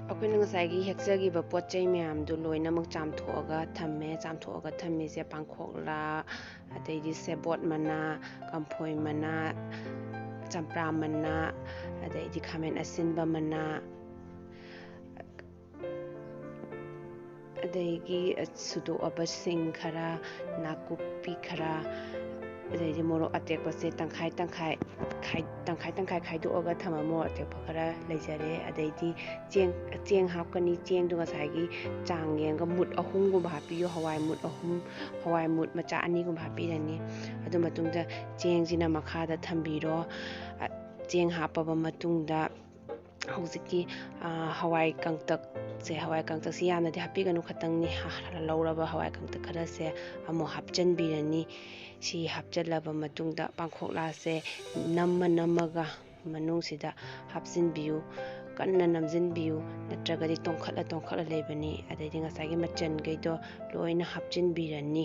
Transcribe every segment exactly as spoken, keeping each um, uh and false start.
ꯑꯩꯈꯣꯏꯅ ꯉꯁꯥꯏꯒꯤ ꯍꯦꯛꯆꯈꯤꯕ ꯄꯣꯠ ꯆꯩ ꯃꯌꯥꯝꯗꯨ ꯂꯣꯏꯅꯃꯛ ꯆꯥꯝꯊꯣꯛꯑꯒ ꯊꯝꯃꯦ꯫ ꯆꯥꯝꯊꯣꯛꯑꯒ ꯊꯝꯃꯤꯁꯦ ꯄꯥꯡꯈꯣꯛꯂꯥ, ꯑꯗꯩꯗꯤ ꯁꯦꯕꯣꯠ ꯃꯅꯥ, ꯀꯝꯐꯣꯏ ꯃꯅꯥ, ꯆꯝꯄ꯭ꯔꯥ ꯃꯅꯥ, ꯑꯗꯩꯗꯤ ꯈꯥꯃꯦꯟ ꯑꯁꯤꯟꯕ ꯃꯅꯥ, ꯑꯗꯒꯤ ꯁꯨꯗꯣꯛꯑꯕ ꯁꯤꯡ ꯈꯔ, ꯅꯥꯀꯨꯞꯄꯤ ꯈꯔ, ꯑꯗꯩꯗꯤ ꯃꯣꯔꯣꯛ ꯑꯇꯦꯛꯄꯁꯦ ꯇꯪꯈꯥꯏ ꯇꯪꯈꯥꯏ ꯈꯥꯏ-, ꯇꯪꯈꯥꯏ ꯇꯪꯈꯥꯏ ꯈꯥꯏꯗꯣꯛꯑꯒ ꯊꯝꯃ ꯃꯣꯔꯣꯛ ꯑꯇꯦꯛꯄ ꯈꯔ ꯂꯩꯖꯔꯦ꯫ ꯑꯗꯩꯗꯤ ꯆꯦꯡ, ꯆꯦꯡ ꯍꯥꯞꯀꯅꯤ꯫ ꯆꯦꯡꯗꯣ ꯉꯁꯥꯏꯒꯤ ꯆꯥꯡ ꯌꯦꯡꯉꯒ ꯃꯨꯠ ꯑꯍꯨꯝꯒꯨꯝꯕ ꯍꯥꯞꯄꯤꯌꯨ꯫ ꯍꯋꯥꯏ ꯃꯨꯠ ꯑꯍꯨꯝ, ꯍꯋꯥꯏ ꯃꯨꯠ ꯃꯆꯥ ꯑꯅꯤꯒꯨꯝꯕ ꯍꯥꯞꯄꯤꯔꯅꯤ꯫ ꯑꯗꯨ ꯃꯇꯨꯡꯗ ꯆꯦꯡꯁꯤꯅ ꯃꯈꯥꯗ ꯊꯝꯕꯤꯔꯣ꯫ ꯑ, ꯆꯦꯡ ꯍꯥꯞꯄꯕ ꯃꯇꯨꯡꯗ ꯍꯧꯖꯤꯛꯀꯤ, ꯑ, ꯍꯋꯥꯏ ꯀꯪꯇꯛꯁꯦ, ꯍꯋꯥꯏ ꯀꯪꯇꯛꯁꯤ ꯌꯥꯝꯅꯗꯤ ꯍꯥꯞꯄꯤꯒꯅꯨ, ꯈꯇꯪꯅꯤ꯫ ꯍ-, ꯂꯧꯔꯕ ꯍꯋꯥꯏ ꯀꯪꯇꯛ ꯈꯔꯁꯦ ꯑꯃꯨꯛ ꯍꯥꯞꯆꯤꯟꯕꯤꯔꯅꯤ꯫ ꯁꯤ ꯍꯥꯞꯆꯤꯜꯂꯕ ꯃꯇꯨꯡꯗ ꯄꯥꯡꯈꯣꯛꯂꯥꯁꯦ ꯅꯝꯃ ꯅꯝꯃꯒ ꯃꯅꯨꯡꯁꯤꯗ ꯍꯥꯞꯆꯤꯟꯕꯤꯌꯨ꯫ ꯀꯟꯅ ꯅꯝꯖꯤꯟꯕꯤꯌꯨ, ꯅꯠꯇ꯭ꯔꯒꯗꯤ ꯇꯣꯡꯈꯠꯂ ꯇꯣꯡꯈꯠꯂ ꯂꯩꯕꯅꯤ꯫ ꯑꯗꯩꯗꯤ ꯉꯁꯥꯏꯒꯤ ꯃꯆꯟꯈꯩꯗꯣ ꯂꯣꯏꯅ ꯍꯥꯞꯆꯤꯟꯕꯤꯔꯅꯤ꯫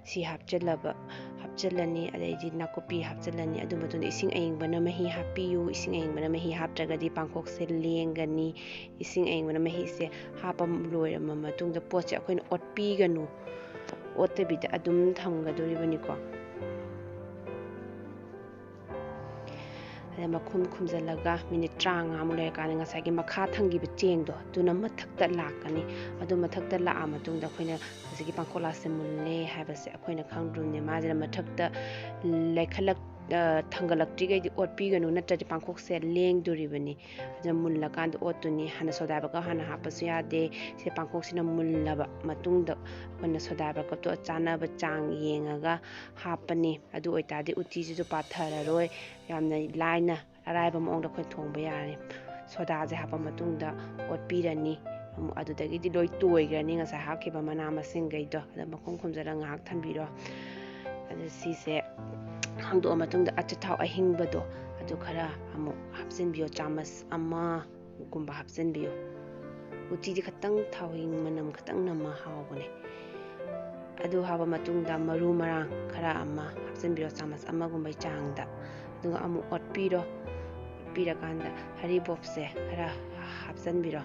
ꯁꯤ ꯍꯥꯞꯆꯤꯜꯂꯕ, ꯍꯥꯞꯆꯤꯜꯂꯅꯤ꯫ ꯑꯗꯩꯗꯤ ꯅꯥꯀꯨꯞꯄꯤ ꯍꯥꯞꯆꯤꯜꯂꯅꯤ꯫ ꯑꯗꯨ ꯃꯇꯨꯡꯗ ꯏꯁꯤꯡ ꯑꯏꯪꯕꯅ ꯃꯍꯤ ꯍꯥꯞꯄꯤꯌꯨ꯫ ꯏꯁꯤꯡ ꯑꯏꯪꯕꯅ ꯃꯍꯤ ꯍꯥꯞꯇ꯭ꯔꯒꯗꯤ ꯄꯥꯡꯈꯣꯛꯁꯦ ꯂꯦꯡꯒꯅꯤ꯫ ꯏꯁꯤꯡ ꯑꯏꯪꯕꯅ ꯃꯍꯤꯁꯦ ꯍꯥꯞꯄ ꯂꯣꯏꯔꯕ ꯃꯇꯨꯡꯗ ꯄꯣꯠꯁꯦ ꯑꯩꯈꯣꯏꯅ ꯑꯣꯠꯄꯤꯒꯅꯨ꯫ ꯑꯣꯠꯇꯕꯤꯗ ꯑꯗꯨꯝ ꯊꯝꯒꯗꯣꯔꯤꯕꯅꯤꯀꯣ꯫ ꯑꯗ ꯃꯈꯨꯝ ꯈꯨꯝꯖꯤꯜꯂꯒ ꯃꯤꯅꯤꯠ ꯇꯔꯥꯃꯉꯥꯃꯨꯛ ꯂꯩꯔꯀꯥꯟꯗ ꯉꯁꯥꯏꯒꯤ ꯃꯈꯥ ꯊꯪꯈꯤꯕ ꯆꯦꯡꯗꯣ ꯑꯗꯨꯅ ꯃꯊꯛꯇ ꯂꯥꯛꯀꯅꯤ꯫ ꯑꯗꯨ ꯃꯊꯛꯇ ꯂꯥꯛꯑ ꯃꯇꯨꯡꯗ ꯑꯩꯈꯣꯏꯅ ꯍꯧꯖꯤꯛꯀꯤ ꯄꯥꯡꯈꯣꯛꯂꯥꯁꯦ ꯃꯨꯜꯂꯦ ꯍꯥꯏꯕꯁꯦ ꯑꯩꯈꯣꯏꯅ ꯈꯪꯗ꯭ꯔꯤꯕꯅꯦ꯫ ꯃꯥꯁꯤꯅ ꯃꯊꯛꯇ ꯂꯩꯈꯠꯂꯛ-, ꯑ, ꯊꯥꯡꯒꯠꯂꯛꯇ꯭ꯔꯤꯈꯩꯗꯤ ꯑꯣꯠꯄꯤꯒꯅꯨ, ꯅꯠꯇ꯭ꯔꯗꯤ ꯄꯥꯡꯈꯣꯛꯁꯦ ꯂꯦꯡꯗꯣꯔꯤꯕꯅꯤ꯫ ꯑꯗꯨꯅ ꯃꯨꯜꯂꯀꯥꯟꯗ ꯑꯣꯠꯇꯣꯏꯅꯤ꯫ ꯍꯥꯟꯅ soda baking ꯍꯥꯟꯅ ꯍꯥꯞꯄꯁꯨ ꯌꯥꯗꯦ꯫ ꯁꯤ ꯄꯥꯡꯈꯣꯛꯁꯤꯅ ꯃꯨꯜꯂꯕ ꯃꯇꯨꯡꯗ ꯑꯩꯈꯣꯏꯅ soda baking ꯇꯣ ꯆꯥꯅꯕ ꯆꯥꯡ ꯌꯦꯡꯉꯒ ꯍꯥꯞꯄꯅꯤ꯫ ꯑꯗꯨ ꯑꯣꯏꯇꯥꯔꯗꯤ ꯎꯇꯤꯁꯤꯁꯨ ꯄꯥꯊꯔꯔꯣꯏ, ꯌꯥꯝꯅ ꯂꯥꯏꯅ ꯑꯔꯥꯏꯕ ꯃꯑꯣꯡꯗ ꯑꯩꯈꯣꯏ ꯊꯣꯡꯕ ꯌꯥꯔꯅꯤ꯫ Soda ꯁꯦ ꯍꯥꯞꯄ ꯃꯇꯨꯡꯗ ꯑꯣꯠꯄꯤꯔꯅꯤ꯫ ꯑꯃꯨꯛ ꯑꯗꯨꯗꯒꯤꯗꯤ ꯂꯣꯏ ꯇꯣꯏꯈ꯭ꯔꯅꯤ ꯉꯁꯥꯏ ꯍꯥꯞꯈꯤꯕ ꯃꯅꯥ ꯃꯁꯤꯡꯈꯩꯗꯣ꯫ ꯑꯗ ꯃꯈꯨꯝ ꯈꯨꯝꯖꯤꯜꯂꯒ ꯉꯥꯏꯍꯥꯛ ꯊꯝꯕꯤꯔꯣ꯫ ꯑꯗꯨ ꯁꯤꯁꯦ ꯍꯥꯡꯗꯣꯛꯑ ꯃꯇꯨꯡꯗ ꯑꯆꯥꯊꯥꯎ ꯑꯍꯤꯡꯕꯗꯣ ꯑꯗꯨ ꯈꯔ ꯑꯃꯨꯛ ꯍꯥꯞꯆꯤꯟꯕꯤꯌꯣ, ꯆꯥꯃꯁ ꯑꯃꯒꯨꯝꯕ ꯍꯥꯞꯆꯤꯟꯕꯤꯌꯨ꯫ ꯎꯇꯤꯗꯤ ꯈꯇꯪ ꯊꯥꯎ ꯍꯤꯡ ꯃꯅꯝ ꯈꯇꯪ ꯅꯝꯃ ꯍꯥꯎꯕꯅꯦ꯫ ꯑꯗꯨ ꯍꯥꯞꯄ ꯃꯇꯨꯡꯗ ꯃꯔꯨ ꯃꯔꯥꯡ ꯈꯔ ꯑꯃ ꯍꯥꯞꯆꯤꯟꯕꯤꯔꯣ, ꯆꯥꯃꯁ ꯑꯃꯒꯨꯝꯕꯩ ꯆꯥꯡꯗ꯫ ꯑꯗꯨꯒ ꯑꯃꯨꯛ ꯑꯣꯠꯄꯤꯔꯣ꯫ ꯑꯣꯠꯄꯤꯔꯀꯥꯟꯗ ꯍꯔꯤꯕꯣꯞꯁꯦ ꯈꯔ ꯍꯥꯞꯆꯤꯟꯕꯤꯔꯣ꯫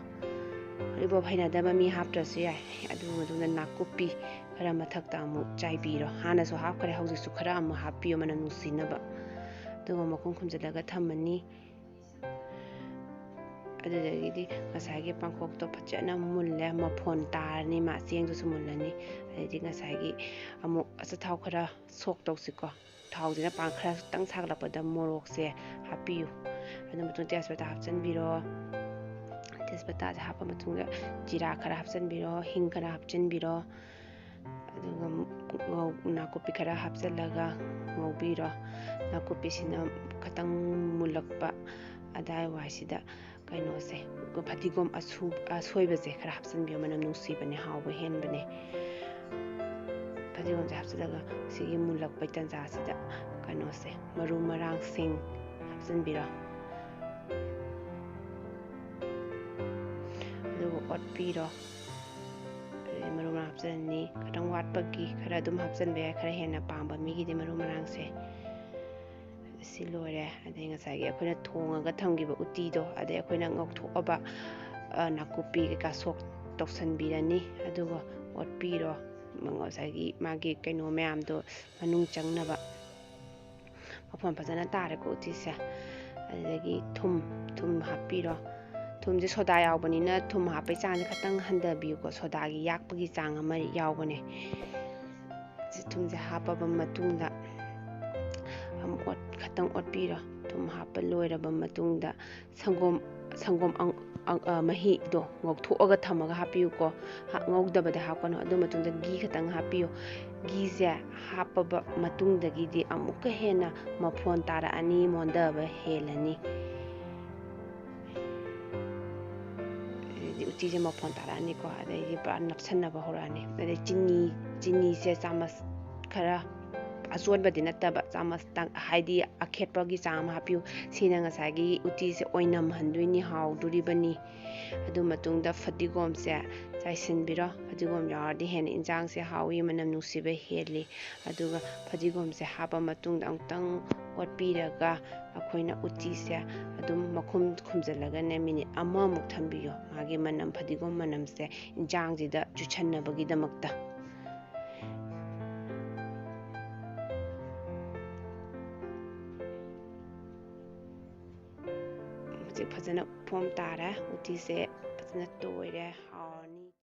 ꯍꯔꯤꯕꯣꯞ ꯍꯩꯅꯗꯕ ꯃꯤ ꯍꯥꯞꯇ꯭ꯔꯁꯨ ꯌꯥꯏ꯫ ꯑꯗꯨ ꯃꯇꯨꯡꯗ ꯅꯥꯀꯨꯞꯄꯤ ꯈꯔ ꯃꯊꯛꯇ ꯑꯃꯨꯛ ꯆꯥꯏꯕꯤꯔꯣ꯫ ꯍꯥꯟꯅꯁꯨ ꯍꯥꯞꯈ꯭ꯔꯦ, ꯍꯧꯖꯤꯛꯁꯨ ꯈꯔ ꯑꯃꯨꯛ ꯍꯥꯞꯄꯤꯌꯣ, ꯃꯅꯝ ꯅꯨꯡꯁꯤꯅꯕ꯫ ꯑꯗꯨꯒ ꯃꯈꯨꯝ ꯈꯨꯝꯖꯤꯜꯂꯒ ꯊꯝꯃꯅꯤ꯫ ꯑꯗꯨꯗꯒꯤꯗꯤ ꯉꯁꯥꯏꯒꯤ ꯄꯥꯡꯈꯣꯛꯇꯣ ꯐꯖꯅ ꯃꯨꯜꯂꯦ, ꯃꯐꯣꯟ ꯇꯥꯔꯅꯤ, ꯃꯥ ꯆꯦꯡꯗꯨꯁꯨ ꯃꯨꯜꯂꯅꯤ꯫ ꯑꯗꯩꯗꯤ ꯉꯁꯥꯏꯒꯤ ꯑꯃꯨꯛ ꯑꯆꯥꯊꯥꯎ ꯈꯔ ꯁꯣꯛ ꯇꯧꯁꯤꯀꯣ꯫ ꯊꯥꯎꯁꯤꯅ ꯄꯥꯡ ꯈꯔ ꯈꯤꯇꯪ ꯁꯥꯒꯠꯂꯛꯄꯗ ꯃꯣꯔꯣꯛꯁꯦ ꯍꯥꯞꯄꯤꯌꯨ꯫ ꯑꯗꯨ ꯃꯇꯨꯡ ꯇꯦꯖꯄꯇꯥ ꯍꯥꯞꯆꯤꯟꯕꯤꯔꯣ꯫ ꯇꯦꯖꯄꯇꯥꯁꯦ ꯍꯥꯞꯄ ꯃꯇꯨꯡꯗ ꯖꯤꯔꯥ ꯈꯔ ꯍꯥꯞꯆꯤꯟꯕꯤꯔꯣ, ꯍꯤꯡ ꯈꯔ ꯍꯥꯞꯆꯤꯟꯕꯤꯔꯣ꯫ ꯑꯗꯨꯒ ꯉꯧ-, ꯅꯥꯀꯨꯞꯄꯤ ꯈꯔ ꯍꯥꯞꯆꯤꯜꯂꯒ ꯉꯧꯕꯤꯔꯣ꯫ ꯅꯥꯀꯨꯞꯄꯤꯁꯤꯅ ꯈꯤꯇꯪ ꯃꯨꯜꯂꯛꯄ ꯑꯗꯥꯏꯋꯥꯏꯁꯤꯗ ꯀꯩꯅꯣꯁꯦ, ꯐꯗꯤꯒꯣꯝ ꯑꯁꯨ-, ꯑꯁꯣꯏꯕꯁꯦ ꯈꯔ ꯍꯥꯞꯆꯤꯟꯕꯤꯌꯣ, ꯃꯅꯝ ꯅꯨꯡꯁꯤꯕꯅꯦ, ꯍꯥꯎꯕ ꯍꯦꯟꯕꯅꯦ꯫ ꯐꯗꯤꯒꯣꯝꯁꯦ ꯍꯥꯞꯆꯤꯜꯂꯒ ꯁꯤꯒꯤ ꯃꯨꯜꯂꯛꯄꯩ ꯇꯥꯟꯖꯥꯁꯤꯗ ꯀꯩꯅꯣꯁꯦ, ꯃꯔꯨ ꯃꯔꯥꯡꯁꯤꯡ ꯍꯥꯞꯆꯤꯟꯕꯤꯔꯣ꯫ ꯑꯗꯨꯒ ꯑꯣꯠꯄꯤꯔꯣ꯫ ꯑꯗꯨꯗꯤ ꯃꯔꯨ ꯃꯔꯥꯡ ꯍꯥꯞꯆꯤꯜꯂꯅꯤ꯫ ꯈꯤꯇꯪ ꯋꯥꯠꯄꯒꯤ ꯈꯔ ꯑꯗꯨꯝ ꯍꯥꯞꯆꯤꯟꯕ ꯌꯥꯏ, ꯈꯔ ꯍꯦꯟꯅ ꯄꯥꯝꯕ ꯃꯤꯒꯤꯗꯤ ꯃꯔꯨ ꯃꯔꯥꯡꯁꯦ꯫ ꯁꯤ ꯂꯣꯏꯔꯦ꯫ ꯑꯗꯩ ꯉꯁꯥꯏꯒꯤ ꯑꯩꯈꯣꯏꯅ ꯊꯣꯡꯉꯒ ꯊꯝꯈꯤꯕ ꯎꯇꯤꯗꯣ, ꯑꯗꯩ ꯑꯩꯈꯣꯏꯅ ꯉꯧꯊꯣꯛꯑꯕ, ꯑ, ꯅꯥꯀꯨꯞꯄꯤ ꯀꯩꯀꯥ ꯁꯣꯛ ꯇꯧꯁꯟꯕꯤꯔꯅꯤ꯫ ꯑꯗꯨꯒ ꯑꯣꯠꯄꯤꯔꯣ꯫ ꯉꯁꯥꯏꯒꯤ ꯃꯥꯒꯤ ꯀꯩꯅꯣ ꯃꯌꯥꯝꯗꯣ ꯃꯅꯨꯡ ꯆꯪꯅꯕ꯫ ꯃꯐꯣꯟ ꯐꯖꯅ ꯇꯥꯔꯦꯀꯣ ꯎꯇꯤꯁꯦ꯫ ꯑꯗꯨꯗꯒꯤ ꯊꯨꯝ, ꯊꯨꯝ ꯍꯥꯞꯄꯤꯔꯣ꯫ ꯊꯨꯝꯁꯦ ꯁꯣꯗꯥ ꯌꯥꯎꯕꯅꯤꯅ ꯊꯨꯝ ꯍꯥꯞꯄꯩ ꯆꯥꯡꯁꯦ ꯈꯤꯇꯪ ꯍꯟꯊꯕꯤꯌꯨꯀꯣ꯫ ꯁꯣꯗꯥꯒꯤ ꯌꯥꯛꯄꯒꯤ ꯆꯥꯡ ꯑꯃ ꯌꯥꯎꯕꯅꯦ꯫ ꯁꯤ ꯊꯨꯝꯁꯦ ꯍꯥꯞꯄꯕ ꯃꯇꯨꯡꯗ ꯑꯃꯨꯛ ꯑꯣꯠ-, ꯈꯤꯇꯪ ꯑꯣꯠꯄꯤꯔꯣ꯫ ꯊꯨꯝ ꯍꯥꯞꯄ ꯂꯣꯏꯔꯕ ꯃꯇꯨꯡꯗ ꯁꯪꯒꯣꯝ, ꯁꯪꯒꯣꯝ ꯑꯪ-, ꯑꯪ-, ꯑ, ꯃꯍꯤꯗꯣ ꯉꯧꯊꯣꯛꯑꯒ ꯊꯝꯃꯒ ꯍꯥꯞꯄꯤꯌꯨꯀꯣ꯫ ꯍꯥ-, ꯉꯧꯗꯕꯗꯤ ꯍꯥꯞꯀꯅꯨ꯫ ꯑꯗꯨ ꯃꯇꯨꯡꯗ ꯘꯤ ꯈꯤꯇꯪ ꯍꯥꯞꯄꯤꯌꯨ꯫ ꯘꯤꯁꯦ ꯍꯥꯞꯄꯕ ꯃꯇꯨꯡꯗꯒꯤꯗꯤ ꯑꯃꯨꯛꯀ ꯍꯦꯟꯅ ꯃꯐꯣꯟ ꯇꯥꯔꯛꯑꯅꯤ, ꯃꯣꯟꯊꯕ ꯍꯦꯜꯂꯅꯤ꯫ ꯑꯗꯩꯗꯤ ꯎꯇꯤꯁꯦ ꯃꯐꯣꯟ ꯇꯥꯔꯛꯑꯅꯤꯀꯣ꯫ ꯑꯗꯩꯗꯤ ꯄꯨꯔꯥ ꯅꯞꯁꯟꯅꯕ ꯍꯧꯔꯛꯑꯅꯤ꯫ ꯑꯗꯩ ꯆꯤꯅꯤ, ꯆꯤꯅꯤꯁꯦ ꯆꯥꯃꯁ ꯈꯔ, ꯑꯆꯣꯟꯕꯗꯤ ꯅꯠꯇꯕ, ꯆꯥꯃꯁ ꯇꯪ-, ꯍꯥꯏꯗꯤ ꯑꯈꯦꯠꯄꯒꯤ ꯆꯥꯡ ꯑꯃ ꯍꯥꯞꯄꯤꯌꯨ꯫ ꯁꯤꯅ ꯉꯁꯥꯏꯒꯤ ꯎꯇꯤꯁꯦ ꯑꯣꯏꯅꯝꯍꯟꯗꯣꯏꯅꯤ, ꯍꯥꯎꯗꯣꯔꯤꯕꯅꯤ꯫ ꯑꯗꯨ ꯃꯇꯨꯡꯗ ꯐꯗꯤꯒꯣꯝꯁꯦ ꯆꯥꯏꯁꯤꯟꯕꯤꯔꯣ꯫ ꯐꯗꯤꯒꯣꯝ ꯌꯥꯎꯔꯗꯤ ꯍꯦꯟꯅ ꯏꯟꯁꯥꯡꯁꯦ ꯍꯥꯎꯏ, ꯃꯅꯝ ꯅꯨꯡꯁꯤꯕ ꯍꯦꯜꯂꯤ꯫ ꯑꯗꯨꯒ ꯐꯗꯤꯒꯣꯝꯁꯦ ꯍꯥꯞꯄ ꯃꯇꯨꯡꯗ ꯑꯃꯨꯛꯇꯪ ꯑꯣꯠꯄꯤꯔꯒ ꯑꯩꯈꯣꯏꯅ ꯎꯇꯤꯁꯦ ꯑꯗꯨꯝ ꯃꯈꯨꯝ ꯈꯨꯝꯖꯤꯜꯂꯒꯅꯦ ꯃꯤꯅꯤꯠ ꯑꯃꯃꯨꯛ ꯊꯝꯕꯤꯌꯣ, ꯃꯥꯒꯤ ꯃꯅꯝ, ꯐꯗꯤꯒꯣꯝ ꯃꯅꯝꯁꯦ ꯏꯟꯁꯥꯡꯁꯤꯗ ꯆꯨꯁꯟꯅꯕꯒꯤꯗꯃꯛꯇ꯫ ꯍꯧꯖꯤꯛ ꯐꯖꯅ ꯐꯣꯝ ꯇꯥꯔꯦ, ꯎꯇꯤꯁꯦ ꯐꯖꯅ ꯇꯣꯏꯔꯦ꯫ ꯍꯥꯎ